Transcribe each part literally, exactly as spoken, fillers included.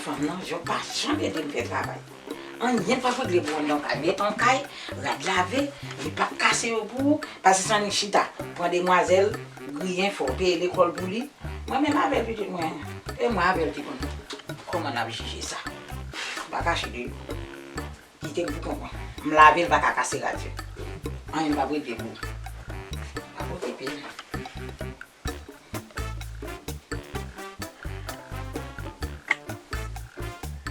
Fanm nan, Jòb pa janm ede m fè travay. Anyen l p ap regle pou anndan kay. Met an kay, rad lave, li p ap kase yo pou ou, pase san li chita, pran demwazèl, griyen fò, peye lekòl pou li. Mwen menm avè l pitit mwen, e mwen avè l ki konn kòman n ap jije sa. M pa kache de nou. Kite m pou kont mwen. M lave l, pa ka kase rad yo. Anyen l p ap regle pou ou. Pa okipe l.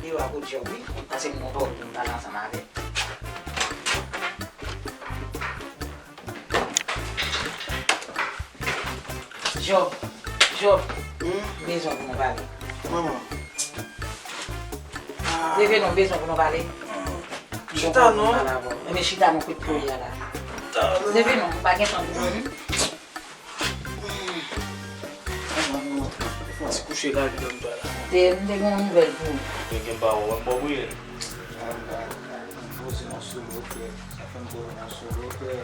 Li wa pou Jòb wi, pase m gon pawòl pou m pale ansanm avè l. Jòb, Jòb, hmm? Bezwen pou nou pale. Manman. Leve non, bezwen pou nou pale. Chita non. Ebyen chita non, kote pou ye a la. Leve non, pa gen tan pou nou. Fò ti kouche la, li dòmi la. Te, m te gen yon nouvèl pou ou. Gen, gen pa ou, m bon brile. M poze yon solo, frè. Sa fè m poze yon solo, frè.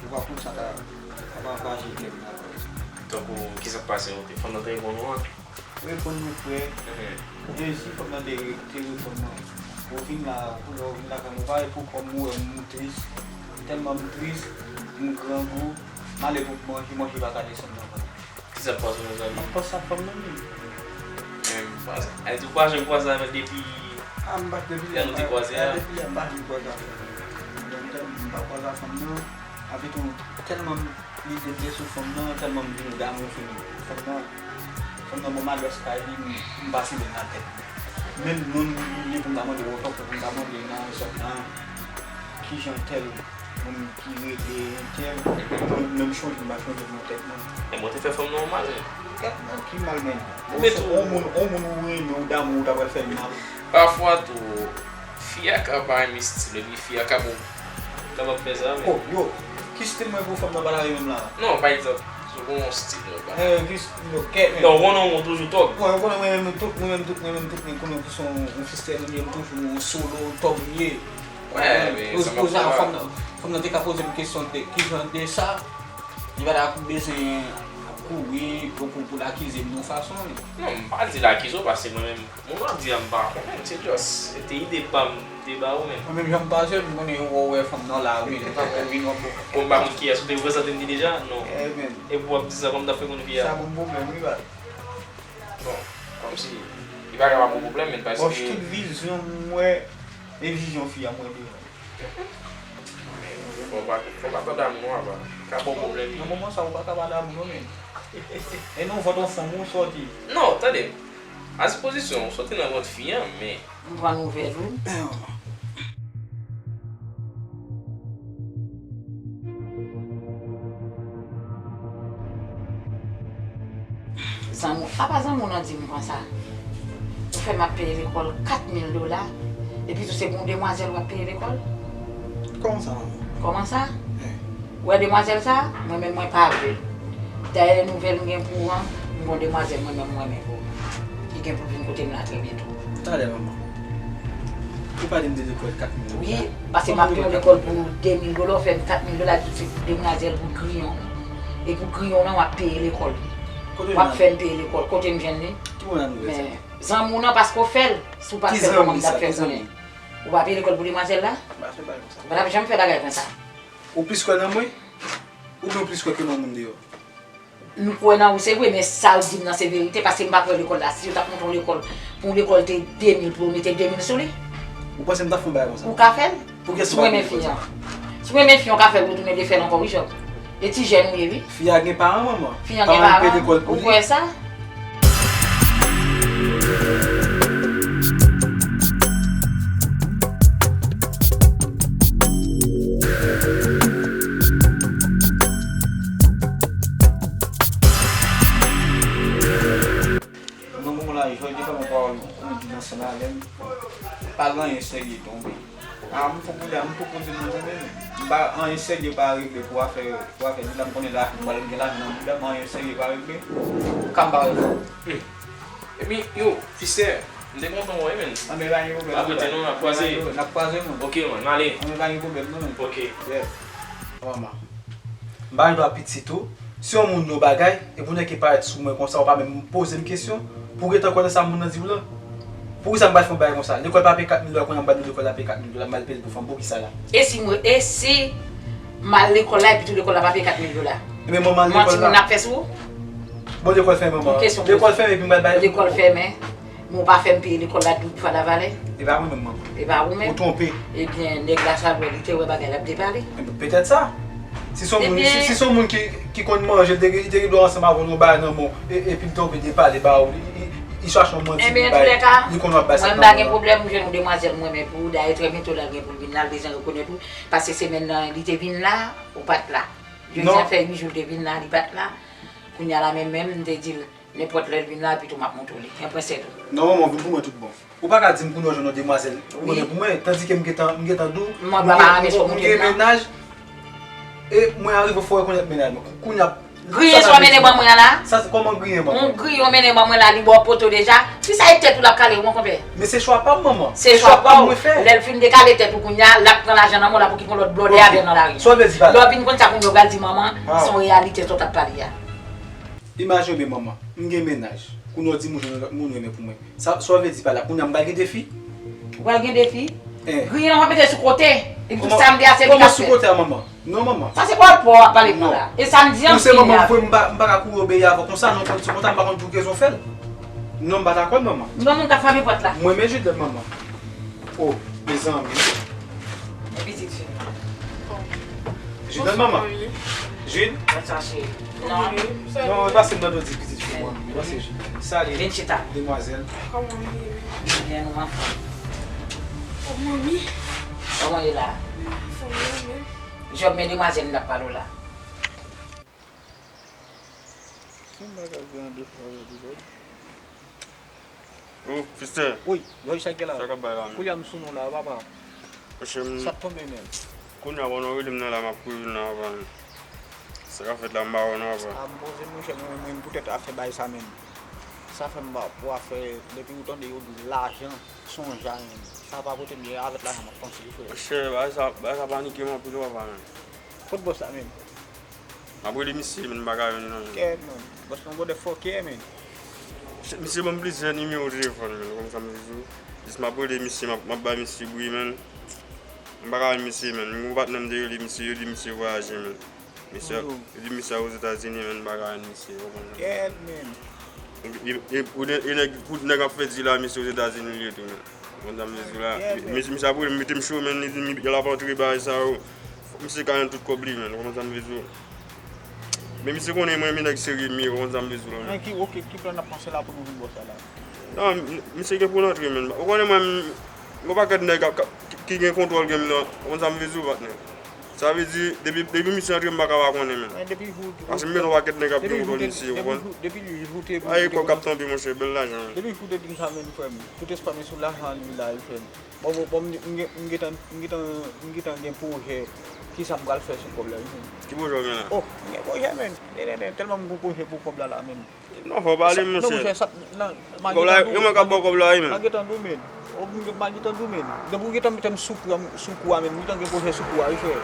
Ou pa konn sa ta, sa ta anraje kè m la. Tankou, kisa k pase, ou te fanm nan te reponn ou an? Reponn mwen, frè. Mhm. Jezi, fanm nan te, te reponn mwen. Ou vin la, kounye a ou vin lakay mwen, ou pa pou kòm ou wè m tris. Tèlman m tris, m grangou, m ale pou m manje, manje pa ka desann nan vant. Kisa k pase, mezanmi? M panse a fanm nan menm. Men m pa sa. Ay, ou pa janm kwaze avè l depi. Ah, m pa depi lè nou te kwaze a. Depi lè m pa janm kwaze avè l. M pa kwaze a fanm nan. Epi tou, tèlman m lide m te sou fanm nan, tèlman m vin damou fini. Fanm nan, fanm nan bon madrès kay li, m, m pa simen nan tèt mwen. Menm non li ye pou m ta mande woto, pou m ta mande nan zòn nan, kijan tèl moun ki rele entèl, menm, menm chonje m pa chonje nan tèt mwen. E mwen te fè fanm nan yon mal, men. Gad nan ki mal, men. Ou se yon moun, yon moun ou renmen, ou damou, ou ta pral fè l mal. Pafwa tou, fi a ka pa renmen estil ou, epi fi a ka bon, kapab fè sa, men. Oh, yo, ki estil mwen pou fanm nan pa ta renmen m la? Non, pa egzanp, si w gen yon estil ou pa. Eh, ki estil, yo, kèt, men. Non, ou konnen ou toujou tòg. Bon, ou konnen mwen menm tout, mwen menm tout, mwen menm tout, mwen konnen pou se yon, yon fistèl ou ye, m toujou yon solo, tòg m ye. Wè, men sa m ap di a. Fanm nan, fanm nan te ka poze m kesyon de, ki jan de sa, li pa ta bezwen kouri pou, pou, pou l akize m yon fason, wi. Non, m pa di l akize w, paske mwen menm, moun w ap di a m pa konnen, se just, se te ide pa m, m te ba ou, men. Mwen menm jan m pase, m konnen ou wè fanm nan la, wi, nou pa fè vin wap. Bon, m pa konn kiyès, ou te prezante m li deja? Non. Eh, men. Epi w ap di sa kòm m t ap fè konn fi a? Sa bon pwoblèm, wi, baz. Bon, kòmsi, li pa ka pa bon pwoblèm, men paske. Bon, tout vizyon m wè, e vizyon fi a m wè devan. Fò pa, fò pa tande moun non, apa. Ka bon pwoblèm. Nan moman sa, ou pa ka pa damou non, men. E nan vant yon fanm ou sòti. Non, tande. As pozisyon, ou sòti nan vant fi an, men. M pran nouvèl ou. Zanmi, apa zanmi w nan di m konsa? Ou fè m ap peye lekòl kat mil dola, epi tou se pou yon demwazèl w ap peye lekòl? Kòman sa, manman? Kòman sa? Wi. Ou wè demwazèl sa? Mwen menm mwen pa vle l. Dayè nouvèl m gen pou ou an, m gon demwazèl mwen menm mwen menm pou ou. Ki gen pou vin kote m la trè byento. Talè, manman. Ou pale m de lekòl kat mil dola. Wi, paske m ap peye yon lekòl pou de mil dola, ou fè m kat mil dola, epi se pou demwazèl pou griyon. E pou griyon nan, w ap peye lekòl. W ap fè m peye lekòl. Kote m jwenn li? Ki moun nan nouvèl sa? Men, zanmi w nan, paske w fè l. Si w pa t fè l, kòman m t ap fè konnen? Ou pa peye lekòl pou demwazèl la? M pa fè bagay konsa. Ou pa t ap janm fè bagay konsa. Ou plis kwè nan mwen? Oubyen ou plis kwè ke nan moun deyò? M kwè nan ou, se vre, men sa w di m nan se verite, paske m pa kwè lekòl la, si yo t ap monte yon lekòl, pou yon lekòl te de mil, pou yo mete de mil sou li. Ou panse m t ap fè yon bagay konsa? Ou ka fè l? Poukisa ou pa peye lekòl sa? Si w renmen fi an, si w renmen fi an, w ka fè l retounen defè l ankò, wi, Jòb. E ti jèn ou ye, wi. Fi a gen paran, manman. Fi an gen paran. Paran l peye lekòl pou li. Ou kwè sa? Nan moman la, Jòj te fè yon pawòl ou di nan sèn avè m. Pa gen anyen serye tonbe. A, m fon konn m pwopoze nou menm. M pa anyen serye pa regle pou afè, pou afè di la, m konnen la, m pral gen lajan nan bouda, men anyen serye pa regle. Ka m pa regle. Epi, yo, Fistè, m te kontan wè, men. Anben, pa gen pwoblèm. N ap rete non, n ap kwaze. N ap kwaze, man. Ok, man, m ale. Anben, pa gen pwoblèm, non, men. Ok. Yeah. Manman. M pa gen dwa pitit ou. Si yon moun di yon bagay, epi w nèke parèt sou mwen konsa, ou pa menm poze m kesyon, pou w gentan kwè nan sa moun nan di w lan. Poukisa m pral fè yon bagay konsa? Lekòl pa peye kat mil dola, kounye a m pral nan lekòl la peye kat mil dola, m pral peye l pou fanm. Poukisa la? E si mwen, e si m al lekòl la epi tou lekòl la pa peye kat mil dola? Ebyen manman, lekòl la. Manti moun ap fè sou ou? Bon, lekòl fèmen, manman. Yon kesyon poze. Lekòl fèmen, epi m pral bay. Lekòl fèmen. Men w pa fè m peye lekòl la doub fwa la valè. E pa mwen menm, manman. E pa ou menm? Ou twonpe. Ebyen, nèg la sa lè li te wè bagay la ap depale. Petèt sa. Si se yon moun, si, si se yon moun ki, ki konn manje, li te, li te gen dwa ansanm avè w nan yon bagay nan men w, e, epi l twonpe, depale ba ou, li, li, li chache yon manti, li bay, li konn w ap bay sa nan men w. Mwen m pa gen pwoblèm, m jwenn yon demwazèl mwen renmen pou ou, dayè trè byento l al gen pou l vin la, l bezwen rekonèt ou, paske semèn nan li te vin la, ou pa t la. Jodi a fè uit jou l te vin la, li pa t la. Kounye a la menm menm, m te di l, nenpòt lè l vin la, epi tou m ap montre w li. Yon prensè tou. Non, manman, vin pou mwen tout bon. Ou pa ka di m kounye a w jwenn yon demwazèl renmen pou mwen, tandike m gentan, m gentan di w, m gen, m gen mennaj, e mwen arive fè w rekonèt mennaj mwen. Kou-, kounye a, griyen sa w mennen ban mwen an la? Sa se kòman griyen ban mwen? Yon griyen w mennen ban mwen la, li ba w poto deja. Si sa e tèt ou l ap kale, ou konpè? Men se chwa pa m, manman. Se chwa pa w. Lè l fin dekale tèt ou kounye a, l ap pran lajan nan men w la pou kite yon lòt blòdè avè l nan lari. Sa w vle di pa la? Lè w vin konn sa kounye a, ou pral di manman, se yon reyalite sa w t ap pale a. Imajine w byen, manman, m gen mennaj. Kounye a w di m ou jwenn yon lòt moun renmen pou mwen. Sa, sa w vle di pa la? Kounye a m pral gen de fi? Ou pral gen de fi? Griyen an w ap mete sou kote. Epi tou sa m di a se li k ap fè. Kòman sou kote a, manman? Non, manman. Sa se pa w ap pale pou la. E sa m di an fini avè w. Ou se manman m vre, m pa, m pa ka kouri obeyi avè w konsa, non, konn sou konsa, m pa konn pou ki rezon w fè l. Non, m pa dakò, manman. Gon moun k ap frape pòt la. Mwen men Jude, manman. Oh, mezanmi. E pitit fi. Jude, manman. Jude. Al chache. Non. Non, e pase m nan dodi pitit fi mwen. Pase Jude. Salut. Vin chita. Demwazèl. Kòman w ye? Byen, nou anfòm. Oh, manmi. Kòman w ye la? Anfòm, wi, men. Jòb, men demwazèl m t ap pale w la. Ki bagay gen an defwa jodi, Jòb? Oh, Fiston. Wi, Jòj, sa k gen la? Sa k ap bay la, men? Kounye a m sou nou la, papa. Monchè, m... Sa t tonbe, men? Kounye a, bon, ou rele m nan la, m ap kouri nan, papa, men. Sa k ap fèt la, m pa wè w nan, papa. A, m poze, monchè, mwen, mwen, poutèt afè bay sa, men. Sa fè m pa pou afè, depi ou tande yo di lajan, sonja, men. Sa pa pote m byen, avèk lajan m ap panse, wi, frè. Monchè, bagay sa, bagay sa panike m anpil, papa, men. Kot bòs la, men? M ap rele misye, men m pa ka jwenn li non, men. Kèt, men. Bòs la yon gwo dè fòkè, men. Misye, misye ban m plizyè nimewo telefòn, men, ou konn sa m di w. Jis m ap rele misye, m ap, m ap bay misye bri, men. M pa ka jwenn misye, men. Yon patnè m te rele misye, yo di misye vwayaje, men. Misye, yo di misye al Ozetazini, men, m pa ka jwenn misye, ou konn sa. Kèt, men. E, e, e, e nèg, pou nèg ap fè di la, misye Ozetazini li ye tou, men. Ou konn sa m vle di w la. Misye, misye ap rele m, mete m cho, men, li di m, y a l ap antre bagay sa yo. Fòk misye ka jwenn tout kòb li, men. Ou konn sa m vle di w. Men misye konnen mwen, men nèg serye m ye, ou konn sa m vle di w la, men. Men ki, oke, ki plan n ap panse la pou nou vin bò sa la? Non, m-, misye gen pou l antre, men. Ou konnen mwen, m-, gon pakèt nèg ap, ki, ki gen kontwòl gen m nan, ou konn sa m vle di w, patnè. Sa vle di, depi, depi misye antre, m pa ka pa konnen, men. Men depi jou, paske m gen yon pakèt nèg ap gen kontwòl misye, ou konprann? Depi jou, depi jou te... Ay, kòb k ap tonbe, monchè, bèl lajan, men. Depi jou te di m sa, men, frè m. Tout espwa m sou lajan li la, frè m. Bon, bon, bon, m, m gen, m gentan, m gentan, m gentan gen pwojè kisa m pral fè sou kòb la, wi, men. Ki pwojè w gen la? Oh, m gen pwojè, men. Tèlman m gen pwojè pou kòb la, la, men. Non, fò w pale, monchè. Non, monchè, sa, nan, m a gentan di w, e mwen k ap ba w kòb la, wi, men. M a gentan di w, men. O, m a gentan di w, men. Depi w gentan mete m sou kou a, sou kou a, men, m gentan gen pwojè sou kou a, wi, frè.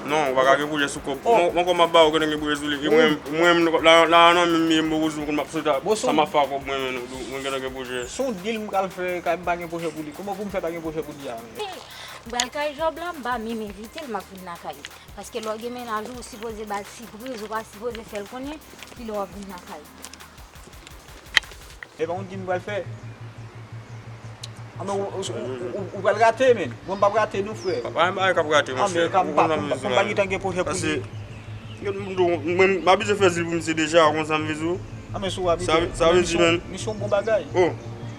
Non, ou pa ka gen pwojè sou kòb. Mwen, mwen kòb m ap ba w, ou gentan gen pwojè sou li. E mwen, mwen, la, la, nan men m, m poko sou kont m ap sot a, sa m ap fè ak kòb mwen, men, mwen gentan gen pwojè. Se yon deal m pral fè, kay m pa gen pwojè pou li. Kòman pou m fè pa gen pwojè pou li a, men? M pral kay Jòb la, m pa menm envite l, m ap vin lakay li. Paske lè w gen mennaj ou, ou sipoze ba l sipriz, ou pa sipoze fè l konnen kilè w ap vin lakay li. E pa yon deal m pral fè. Anben, ou, ou, ou, ou, ou pral rate, men. Mwen, m p ap rate, non, frè. Pa, pa, pa, k ap rate, monchè. Anben, ka m pa, kòm, kòm m pa gentan gen pwojè pou li. Paske, mwen, m abize fè deal pou misye deja, ou konn sa m vle di w. Anben, si w abize, sa vle di, men, misye yon bon bagay. Oh.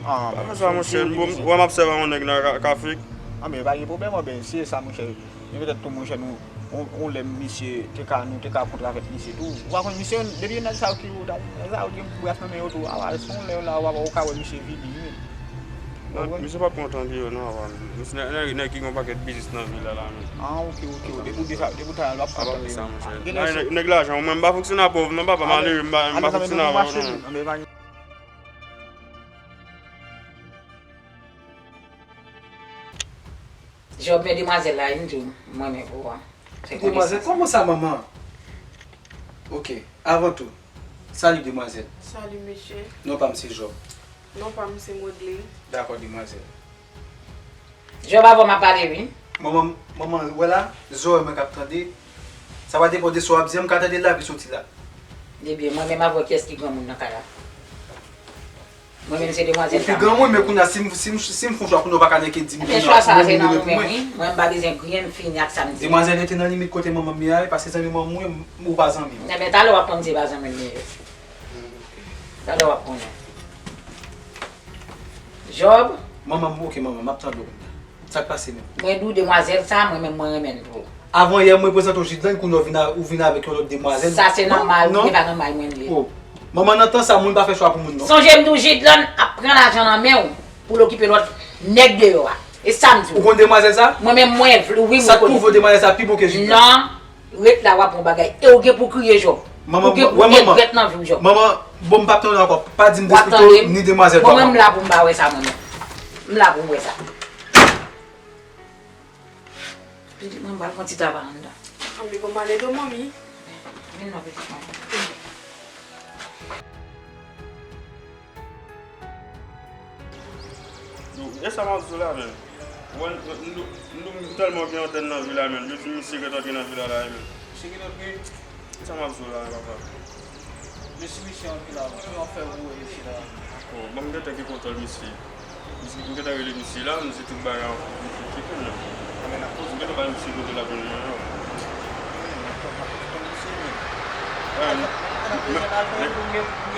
Pa fè sa, monchè. Bon, wè m ap sèvi a yon nèg nan Ka-, Kafrik. Anben, pa gen pwoblèm, anben, si se sa, monchè. Men petèt tou, monchè, nou, on, on lè misye te ka, nou te ka kontre avèk misye tou. Ou pa konn misye, depi nèg sa yo ki, nèg sa yo gen bras nan men yo tou. Awa, se on lè la, ou pa, ou ka wè misye vini, wi. Non, misye p ap kontan de yo, non, awa. Misye nèg, nèg, nèg ki gen yon pakèt biznis nan vil la, la, men. Ah, ok, ok, ok. Depi w di sa, depi w ta la, w ap kontan de yo. Nèg, nèg lajan, mwen, m pa fonksyonè pòv, non, papa, malere, m pa, m pa fonksyonè avè yo, non. Job, men demwazèl la, wi, m di w, mwen menm pou an. Demwazèl, kòman sa, manman? Ok, avan tou, salut demwazèl. Salut, mesye. Non pa m se Job. Non pa m se Modeline. Dakò, demwazèl. Jòb, avè w m ap pale, wi. Manman, manman, wè la, zòrèy mwen k ap tande. Sa va depann de sa w ap di a, m ka tande l la, epi soti la. Ebyen, mwen menm avè w, kiyès ki granmoun nan kay la? Mwen menm se demwazèl sa. Ou pi granmoun, men kounye a, si m, si m, si m fè yon chwa kounye a, ou pa ka nèke di m kounye a, ou moun li pou mwen. Mwen, m pa bezwen griyen, m fini ak sa m di. Demwazèl yo te nan limit kote manman m ye a, paske zanmi manman m, ou pa zanmi m. Enben, talè w ap konn si se pa zanmi m li ye. Talè w ap konnen. Jòb. Manman m, oke, manman, m ap tande w kounye a. Sa k pase menm? Mwen di w demwazèl sa, mwen menm mwen renmen l twòp. Avan yè, mwen prezante w Jidlann, kounye a ou vin a, ou vin avèk yon lòt demwazèl. Sa se nòmal, wi, e pa nòmal mwen li ye. Oh. Manman, nan tan sa, moun pa fè chwa pou moun, non. Sonje m di w Jidlann ap pran lajan nan men w pou l okipe lòt nèg deyò a. E sa m di w. Ou konn demwazèl sa? Mwen menm mwen vle, wi, mwen konnen. Sa k pwouve w demwazèl sa pi bon ke Jidlann? Non. Ret la w ap pran bagay e w gen pou kriye Jòb. Ou gen pou regrèt nan vi w Jòb. Manman, bon m p ap tande w ankò. Pa di m derespekte w ni demwazèl pa w. Bon mwen m la pou m pa wè sa mwen menm. M la pou m wè sa. Pitit mwen m pral fè yon ti travay anndan. Anben bon m ale do manmi. Vin non pitit mwen. Yo, e sa m ap di w la menm. Ou wè, m, m, m, m tèlman gen antèn nan vi la menm. Yo di misye ret antre nan vi la la menm. Misye ret antre? E sa m ap di w la papa. Mesye, misye antre la, mwen menm ap fè voye isi la. Oh, bon, m gentan gen kontwòl misye. Misye, m gentan rele misye la, m di tout bagay an, misye cheke m menm. Anben n ap poze. M gentan bay misye kote l ap jwenn mwen an.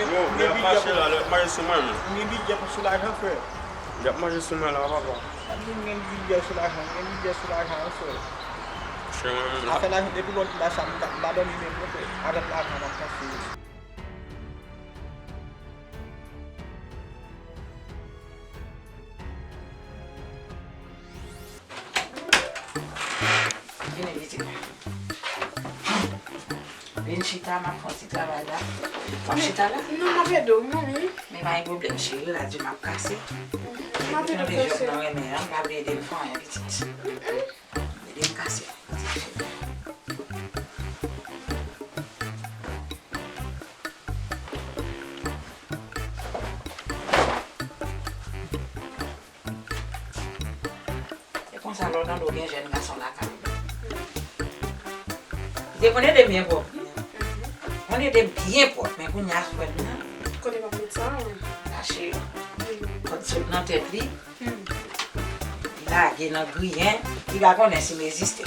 Yo, y ap mache la, y ap mache sou mwen menm. Ou gen bidjè pou sou lajan, frè? Y ap mache sou mwen la, papa. Ou gen bidjè sou lajan, ou gen bidjè sou lajan, wi, frè. Frè, mwen menm la. Afè lajan, depi lòt la sa, m pa, m pa dòmi menm, non, frè. Avèk lajan, m ap panse. Vini pitit mwen. Vin chita, m ap fè yon ti travay la. W ap chita la? Non, m ap ede w, manmi. Men pa gen pwoblèm, cheri, radyo m ap kase. M ap ede w kase. Jòb nan renmen an, m pa vle ede l fè anyen, pitit. Ede l kase. Se konsa lè w tande w gen jèn gason lakay ou. Li te konn ede m byen pwòp. Konn ede m byen pwòp, men kounye a frè m nan. Kote m ap met sa? Lache yo. Kòd sot nan tèt li. Li lage nan griyen, li pa konnen si m egziste.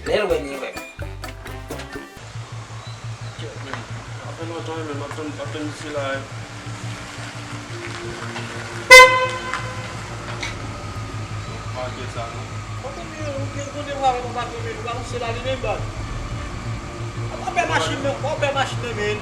Lè l wè m, li wè m. Sa fè lontan wi, men m ap tann, m ap tann misye la. Manke sa non. Patwon Milo, ou gen konde w avèk yon patwon Milo, ou pa konn se la li menm baz. Ou pa pè machin nan, ou pa pè machin nan men.